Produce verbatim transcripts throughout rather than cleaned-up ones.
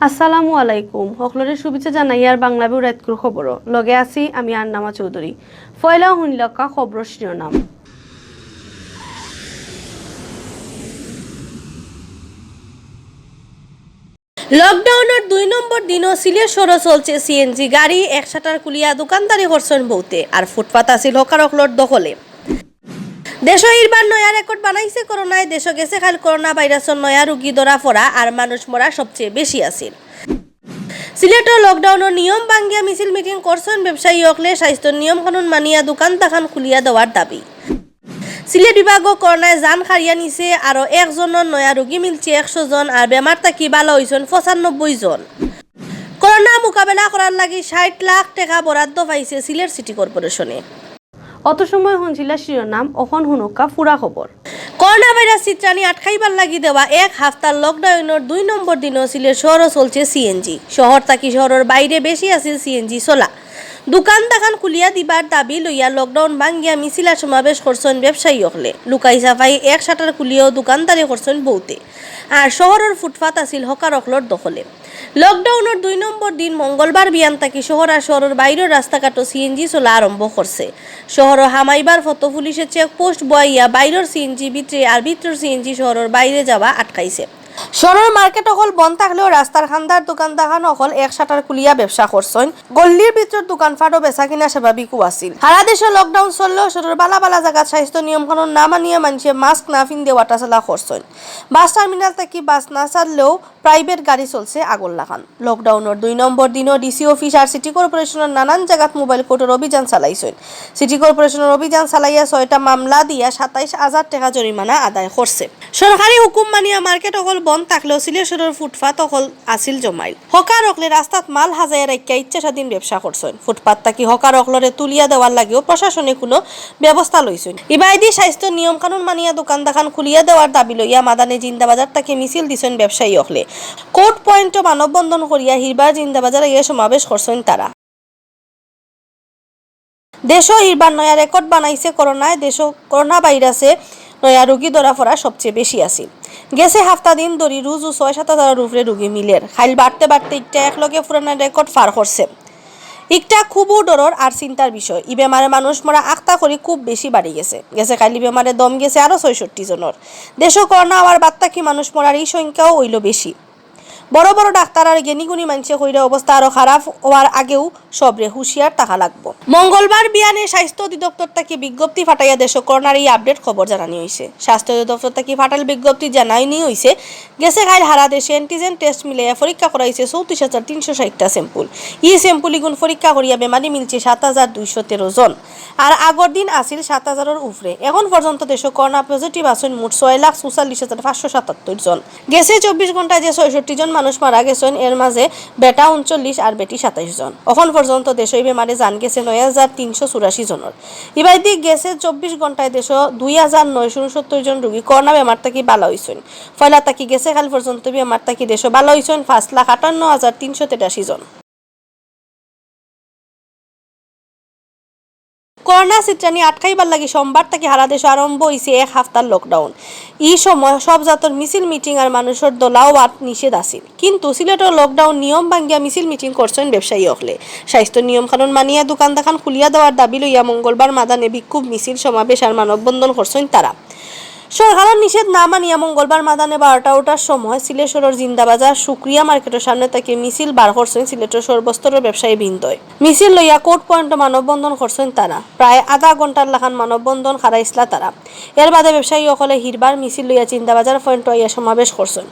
আসসালামু আলাইকুম। হকলরে শুভেচ্ছা জানাইয়ার বাংলা ভিউ রাইতকুর খবরো। লগে আছি আমি আন্নামা চৌধুরী। পয়লা হুনলাউক্কা খবরর শিরোনাম। লকডাউনর দুই নম্বর দিনও সিলেট শহরো চলছে সিএনজি গাড়ি, এক শাটার খুলিয়া দোকানদারি করছইন বউতে, আর ফুটপাত আছিল হকার অকলর দখলে। দেশো ইরবার নয়া রেকর্ড বানাইছে করোনায়। দেশো গেছে কাইল করোনা ভাইরাসর নয়া রুগী ধরা পড়া আর মানুষ মরা সবচেয়ে বেশি আছিল। সিলেটো লকডাউনর নিয়ম ভাঙ্গিয়া মিছিল মিটিং করছইন ব্যবসায়ী অকলে। স্বাস্থ্যর নিয়ম কানুন মানিয়া দোকান দাখান খুলিয়া দেওয়ার দাবি। সিলেট বিভাগো করোনায় জান কাড়িয়া নিছে আরো একজনর, নয়া রুগী মিলছে একশো জন, আর বেমার থাকি ভালা অইছইন পঁচানব্বই জন। করোনা মোকাবেলা করার লাগি ষাইট লাখ টেকা বরাদ্দ পাইছে সিলেট সিটি কর্পোরেশনে। অত সময় হুনছিলা শিরোনাম, অখন হুনউক্কা পুরা খবর। করোনা ভাইরাস ছিতরানি আটকাইবার লাগি দেওয়া এক হাফতার লকডাউনর দুই নম্বর দিনও সিলেট শহরো চলছে সিএনজি। শহর থাকি শহরর বাইরে বেশি আছিল সিএনজি চলা। দোকান দাখান খুলিয়া দিবার দাবি লইয়া লকডাউন ভাঙ্গিয়া মিছিল আর সমাবেশ করছইন ব্যবসায়ী অকলে। লুকাই সাফাই এক শাটার খুলিয়াও দোকানদারি করছইন বউতে। আর শহরর ফুটপাত আছিল হকার অকলর দখলে। লকডাউনর দুই নম্বর দিন মঙ্গলবার বিয়ান থাকি শহর আর শহরর বাইরর রাস্তাঘাটো সিএনজি চলা আরম্ভ করছে। শহরো হামাইবার ফতো পুলিশে চেকপোস্ট বওয়াইয়া বাইরর সিএনজি ভিতরে আর ভিতরর সিএনজি শহরর বাইরে যাওয়া আটকাইছে। শহরর মার্কেট অকল বন্ধ থাকলেও রাস্তার কান্দার দোকান দাখান অকল এক শাটার খুলিয়া ব্যবসা করছইন। গল্লির ভিতরর দোকানপাটও বেচা কিনা স্বাভাবিকও আছিল। হারা দেশো লকডাউন চললেও শহরর বালা বালা জাগাত স্বাস্থ্য নিয়ম কানুন না মানিয়া মানষে মাস্ক না পিন্দে অটাচলা করছইন। বাস টার্মিনাল থাকি বাস না ছাড়লেও প্রাইভেট গাড়ি চলছে আগর লাখান। লকডাউনর দুই নম্বর দিনও ডিসি অফিস আর সিটি কর্পোরেশনর নানান জাগাত মোবাইল কোর্টর অভিযান চালাইছইন। সিটি কর্পোরেশনর অভিযান চালাইয়া ছয়টা মামলা দিয়া সাতাইশ হাজার টেকা জরিমানা আদায় করছে। সরকারি হুকুম মানিয়া মার্কেট অকল বন্ধ থাকলেও সিলেট শহরর ফুটপাত অকল আছিল জমাইল। হকার অকলে রাস্তাত মাল হাজাইয়া রাখিয়া ইচ্ছা স্বাধীন ব্যবসা করছইন। ফুটপাত থাকি হকার অকলরে তুলিয়া দেওয়ার লাগিও প্রশাসনে কুনু ব্যবস্থা লইছইন। ইবায়দি স্বাস্থ্য নিয়ম কানুন মানিয়া দোকান দাখান খুলিয়া দেওয়ার দাবি লইয়া মাদানে জিন্দাবাজার থাকি মিছিল দিছইন ব্যবসায়ী অকলে। কোর্ট পয়েন্টো মানববন্ধন করিয়া হিরবার জিন্দাবাজার আইয়া সমাবেশ করছইন তারা। দেশো হিরবার নয়া রেকর্ড বানাইছে করোনায়। দেশো করোনা ভাইরাসে নয়া রুগী ধরা পড়া সবচেয়ে বেশি আছিল। গেছে হাফতা দিন ধরি রুজু ছয় সাত হাজারর উপরে রুগী মিলের। কাইল বাড়তে বাড়তে ইকটা একলগে পুরানা রেকর্ড পার করছে। ইকটা খুবউ ডরর আর চিন্তার বিষয়। ই বেমারে মানুষ মরা আখতা করি খুব বেশি বাড়ি গেছে। গেছে কাইল ই বেমারে দম গেছে আরো ছয়ষট্টি জনর। দেশো করোনা অওয়ার বাদ থাকি মানুষ মরার ই সংখ্যাও অইলো বেশি। বড় বড় ডাক্তার আর জ্ঞানীগুণী মানষে কইরা অবস্থা আরো খারাপ অওয়ার আগেউ সবরে হুঁশিয়ার থাকা লাগবো। মঙ্গলবার বিয়ানে স্বাস্থ্য অধিদপ্তর থাকি বিজ্ঞপ্তি ফাটাইয়া দেশো করোনার ই আপডেট খবর জানানি অইছে। স্বাস্থ্য অধিদপ্তর থাকি ফাটাইল বিজ্ঞপ্তি জানানি অইছে, গেছে কাইল হারা দেশে অ্যান্টিজেন টেস্ট মিলাইয়া পরীক্ষা করা অইছে চৌত্রিশ হাজার তিনশো ষাইটটা স্যাম্পল। ই স্যাম্পল ইগুন পরীক্ষা করিয়া বেমারি মিলছে সাত হাজার দুইশো তেরো জন। আর আগর দিন আছিল সাত হাজারর উপরে। এখন পর্যন্ত দেশো করোনা পজিটিভ আছইন মোট ছয় লাখ চৌচল্লিশ হাজার পাঁচশো সাতাত্তর জন। গেছে চব্বিশ ঘন্টায় যে ছয়ষট্টি জন মানুষ মারা গেছইন, এর মাঝে বেটা ঊনচল্লিশ আর বেটি সাতাইশ জন। অখন পর্যন্ত দেশো ই বেমারে জান গেছে নয় হাজার তিনশো চুরাশি জনর। ইবায়দি গেছে চব্বিশ ঘন্টায় দেশো দুই হাজার নয়শো ঊনসত্তর জন রুগী করোনা বেমার থাকি বালা অইছইন। পয়লা থাকি গেছে কাইল পর্যন্ত বেমার থাকি দেশো বালা অইছইন পাঁচ লাখ আটান্ন হাজার তিনশো তেরাশি জন। করোনা ছিতরানি আটকাইবার লাগি সোমবার থাকি হারা দেশো আরম্ভ অইছে এক হাফতার লকডাউন। ই সময় সব জাতর মিছিল মিটিং আর মানুষর দলা অওয়াত নিষেধ আছিল, কিন্তু সিলেটো লকডাউন নিয়ম ভাঙ্গিয়া মিছিল মিটিং করছইন ব্যবসায়ী অকলে। স্বাস্থ্য নিয়ম কানুন মানিয়া দোকান দাখান খুলিয়া দেওয়ার দাবি লইয়া মঙ্গলবার মাদানে বিক্ষোভ মিছিল, সমাবেশ আর মানববন্ধন করছইন তারা। সরকারর নিষেধ না মানিয়া মঙ্গলবার মাদানে বারোটা উঠার সময় সিলেট শহরর জিন্দাবাজার শুক্রিয়া মার্কেটর সামনে থাকি মিছিল বার করছইন সিলেটর সর্বস্তরর ব্যবসায়ী বৃন্দয়। মিছিল লইয়া কোর্ট পয়েন্টো মানববন্ধন করছইন তারা। প্রায় আধা ঘন্টার লাখান মানববন্ধন খাড়াইছলা তারা। এর বাদে ব্যবসায়ী অকলে হিরবার মিছিল লইয়া জিন্দাবাজার পয়েন্টো আইয়া সমাবেশ করছইন।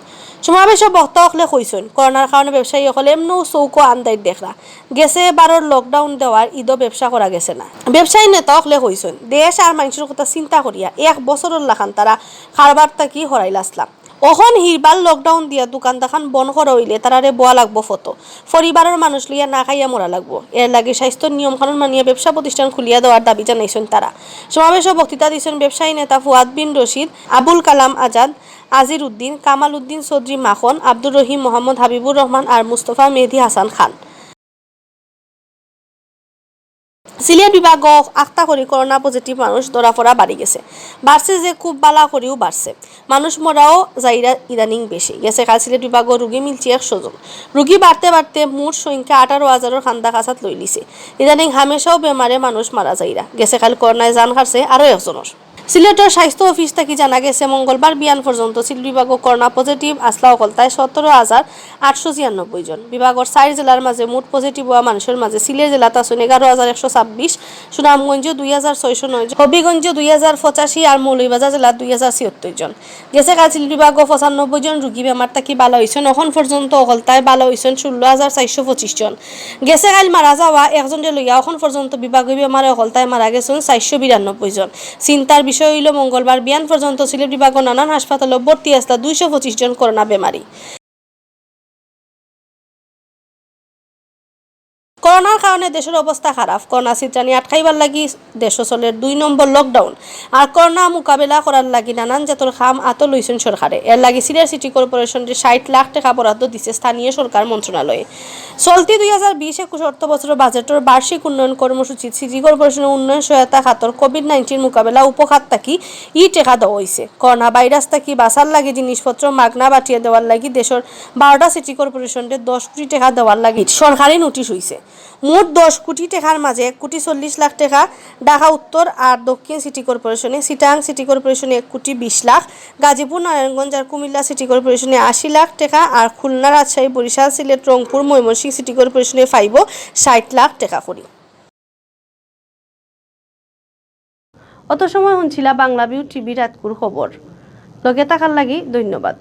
সমাবেশো বক্তা অকলে কইছইন, করোনার কারণে ব্যবসায়ী অকলে এমনেউ চউখো আন্দাইর দেখরা। গেছে বারর লকডাউন দেওয়ার ইদো ব্যবসা করা গেছে না। ব্যবসায়ী নেতা অকলে কইছইন, দেশ আর মানষর কথা চিন্তা করিয়া এক বছরর লাখান তারা কারবার থাকি হরাইল আছলা। অখন হিরবার লকডাউন দিয়া দোকান দাখান বন্ধ করা অইলে তারারে বওয়া লাগবো ফতো। পরিবারর মানুষ লইয়া না খাইয়া মরা লাগবো। এর লাগি স্বাস্থ্যর নিয়ম কানুন মানিয়া ব্যবসা প্রতিষ্ঠান খুলিয়া দেওয়ার দাবি জানাইছইন তারা। সমাবেশো বক্তৃতা দিছইন ব্যবসায়ী নেতা ফুয়াদ বিন রশিদ, আবুল কালাম আজাদ, আজির উদ্দিন, কামাল উদ্দিন চৌধুরী মাখন, আব্দুর রহিম, মোহাম্মদ হাবিবুর রহমান আর মুস্তফা মেহেদী হাসান খান। সিলেট বিভাগো আখতা করি করোনা পজিটিভ মানুষ ধরা পড়া বাড়ি গেছে, বাড়ছে যে খুব বালা করিউ বাড়ছে। মানুষ মরাও যাইরা ইদানিং বেশি। গেছে কাইল সিলেট বিভাগো রুগী মিলছে একশো জন। রুগী বাড়তে বাড়তে মোট সংখ্যা আঠারো হাজারর কান্দা কাছাত লইলিছে। ইদানিং হামেশাও বেমারে মানুষ মারা যাইরা। গেছে কাইল করোনায় জান হারছে আরো একজনর। সিলেটর স্বাস্থ্য অফিস থাকি জানা গেছে, মঙ্গলবার বিয়ান পর্যন্ত সিলেট বিভাগো করোনা পজিটিভ আছলা অকলতায় সতেরো হাজার আটশো ছিয়ানব্বই জন। বিভাগর চাইর জেলার মাঝে মোট পজিটিভ অওয়া মানুষর মাঝে সিলেট জেলাত আছইন এগারো হাজার একশো ছাব্বিশ, সুনামগঞ্জো দুই হাজার ছয়শো নয় জন, হবিগঞ্জো দুই হাজার পঁচাশি আর মৌলভীবাজার জেলাত দুই হাজার ছিয়াত্তর জন। গেছে কাইল সিলেট বিভাগো পঁচানব্বই জন রুগী বেমার থাকি বালা অইছইন। অখন পর্যন্ত অকলতায় বালা অইছইন ষোলো হাজার চাইরশো পঁচিশ জন। গেছে কাইল মারা যাওয়া একজনরে লইয়া অখন পর্যন্ত বিভাগীয় বেমারে অকলতায় মারা গেছইন চাইরশো বিরানব্বই জন। চিন্তার বিষয় অইলো, মঙ্গলবার বিয়ান পর্যন্ত সিলেট বিভাগো নানান হাসপাতালো ভর্তি আছলা দুইশো পঁচিশ জন করোনা বেমারি। করোনার কারণে দেশর অবস্থা খারাপ। করোনা ছিতরানি আটকাইবার লাগি দেশো চলের দুই নম্বর লকডাউন। আর করোনা মোকাবেলা করার লাগি নানান জাতর কাম আতো লইছইন সরকারে। এর লাগি সিলেট সিটি কর্পোরেশনরে ষাইট লাখ টেকা বরাদ্দ দিছে স্থানীয় সরকার মন্ত্রণালয়ে। চলতি দুই হাজার বিশ একুশ অর্থ বছরর বাজেটর বার্ষিক উন্নয়ন কর্মসূচিত সিটি কর্পোরেশনর উন্নয়ন সহায়তা খাতর কোভিড নাইনটিন মোকাবেলা উপখাত থাকি ই টেকা দেওয়া অইছে। করোনা ভাইরাস থাকি বাঁচার লাগি জিনিসপত্র মাগনা বাটিয়া দেওয়ার লাগি দেশর বারোটা সিটি কর্পোরেশনরে দশ কোটি টেকা দেওয়ার লাগি সরকারি নোটিশ অইছে। মোট দশ কোটি টেকার মাঝে এক কোটি চল্লিশ লাখ টেকা ঢাকা উত্তর আর দক্ষিণ সিটি কর্পোরেশনে, চিটাগাং সিটি কর্পোরেশনে এক কোটি বিশ লাখ, গাজীপুর, নারায়ণগঞ্জ আর কুমিল্লা সিটি কর্পোরেশনে আশি লাখ টেকা, আর খুলনা, রাজশাহী, বরিশাল, সিলেট, রংপুর, ময়মনসিংহ সিটি কর্পোরেশনে পাইবো ষাইট লাখ টেকা করি। অত সময় হুনছিলা বাংলাভিউ টিভি রাইতকুর খবর। লগে থাকার লাগি ধন্যবাদ।